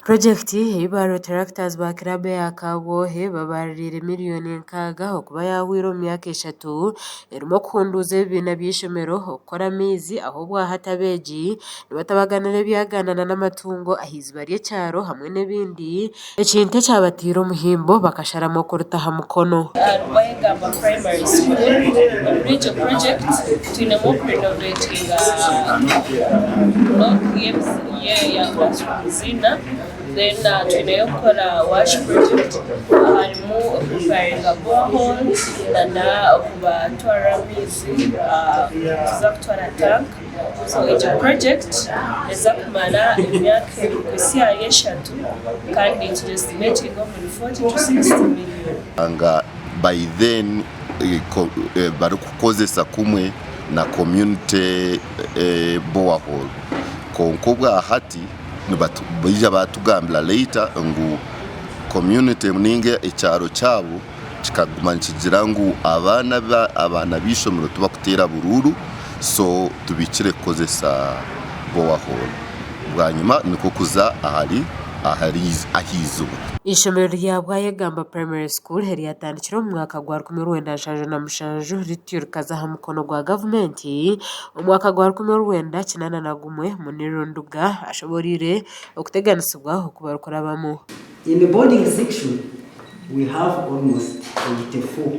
Purogyekiti ei ba Rotaractors ba kiraabu eya Kabwohe babaririire miriyoni 6 okuba yahwire omu myaka eshatu erimu okuhunduuza ebibiina by'eishomero, okukora amaizi ahu obwahati abeegi nibatabaganira ebyagaana n'amatungo aha iziba ry'ekyaro hamwe n'ebindi ekintu ekyabateire omuhimbo bakasharamu okurita aha mukono. Rwayegamba Primary School omuri egyo project twinemu okurenovatinga block ya classrooms ina then twineyo okukora wash project harimu okuriparinga borehole nana okubatwarira amaizi tuza kutwara tank so egyo project neza kumara emyaka ekuhitsya ahari eshatu kandi nitu estimatinga omuri 40 to 60 million. Nga by then barikukozesa kumwe na community borehole kwonka obwahati baija batugambira later ngu community ninga ekyaro kyabo kikaguma nikigira ngu abaana b'eishomero tibakuteera buruuru so tubikire kukozesa borehole bwanyima nikwo kuza ahari ah'iziba. Eishomero rya Bwayegamba Primary School eryatandikire omu mwaka gwa 1977 rityo rikaza aha mukono gwa gavumenti omu mwaka gwa 1981, Muniru Nduga ashoboreire okuteganisibwa oku barikurabamu. In the boarding section we have almost 84.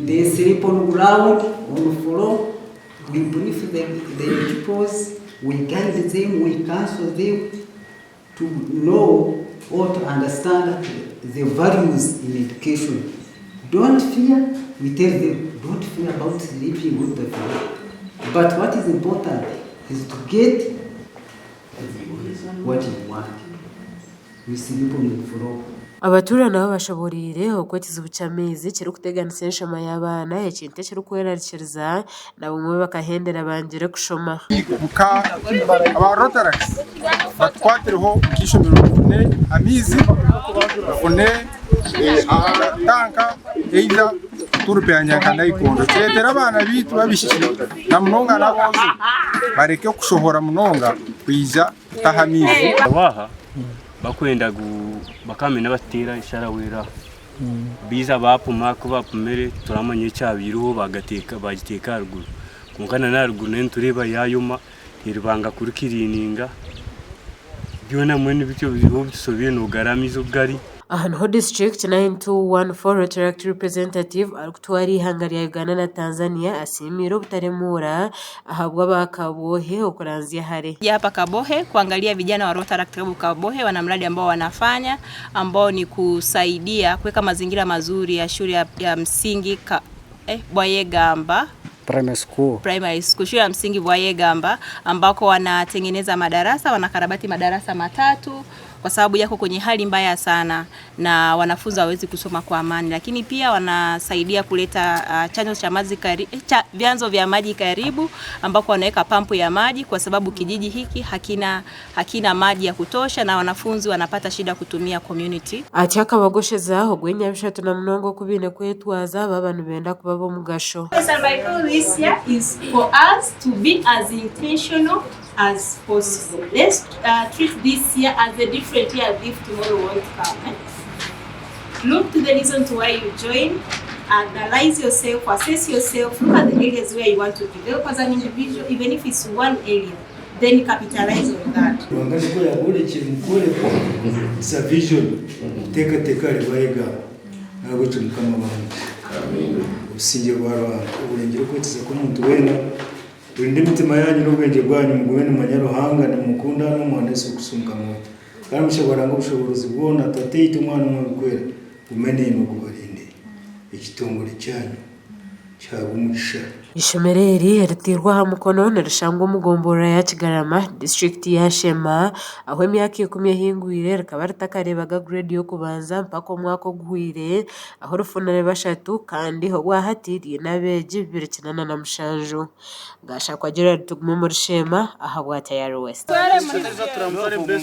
They sleep on ground, on floor. We brief the pupils, we guide them, we counsel them to know or to understand the values in education. Don't fear, we tell them, don't fear about sleeping on the floor. But what is important is to get what you want. You sleep on the floor. Abatuura nabo bashoboreire oku ekizibu ky'amaizi kirikuteganisa enshoma y'abaana ekintu ekirikwerarikiriza na bumwe bakahendera bangire kushoma. Nka aba Rotaract batukwatireho nk'eishomero rifune amaizi, rifune tanka eija kuturupeyanya nka nayikondo kireetere abaana baitu b'abaishiki na munonga n'aboojo bareke kushohora munonga kwija kutaha amaizi. Waaha bakwenda ngu bakambe nibateera esharaho eri aha baija baapima ku baapimire turamanya ekyabaireho baagiteeka aharuguru kwonka na n'aharuguru nayo nitureeba yaayoma eribanga kurikiriininga byona mbwenu bityo biriho bitushobire noogara amaizi oku gari. Aha niho District 9214 Rotaract Representative arikutwara eihanga rya Uganda na Tanzania asiimiire obutaremuura ahabw'aba Kabwohe okuranzya hare. Hapa Kabohe kuangalia vijana wa Rotaract Club Kabohe wana mradi ambao wanafanya ambao ni kusaidia kuweka mazingira mazuri ya shule ya msingi ka, Bwayegamba Primary school. Primary school, shule ya msingi Bwayegamba ambako wanatengeneza madarasa, wanakarabati madarasa matatu kwa sababu yako kwenye hali mbaya sana na wanafunzi hawawezi kusoma kwa amani, lakini pia wanasaidia kuleta chanzo cha maji cha vyanzo vya maji karibu ambako wanaweka pampu ya maji kwa sababu kijiji hiki hakina maji ya kutosha na wanafunzi wanapata shida kutumia community. Atyo akabagosheza ogw'enyabishatu na munonga oku baine kwetwaza baaba nibenda kuba ab'omugasho. My this year is for us to be as intentional as possible. Let's treat this year as a different year as if tomorrow won't come. Eh? Look to the reason to why you join, analyze yourself, assess yourself, look at the areas where you want to develop as an individual, even if it's one area, then capitalize on that. Ruhanga nikwo yaborekire mu kworekwa it's a vision kuteekateeka ahari Bwayegamba n'ahabw'ekyo Mukama abahe omugisha. Obusingye bwa Ruhanga oburengire okweteza kw'omuntu weena burinde emitima yanyu n'obwengye bwanyu mugume nimumanya Ruhanga nimumukunda n'Omwana Yesu Kristo Mukama waitu. Kandi omugisha gwa Ruhanga obushoboorozi bwona Tataitwe, Omwana, Omwoyo Orikwera gume naimwe gubarinde. Ekitongore kyanyu kihaabwe omugisha. Eishomero eri eriteirwe aha mukono nirishangwa omu gomborora ya Kigarama, disiturikiti ya Sheema ahu emyaka ikumi ehingwire rikaba ritakareebaga gureedi y'okubanza mpaka omwaka oguhweire ahu rifunire bashatu kandi obwahati riine abeegi 287. Gashakwa Gerald Tugume omuri Sheema ahabwa Tayari West.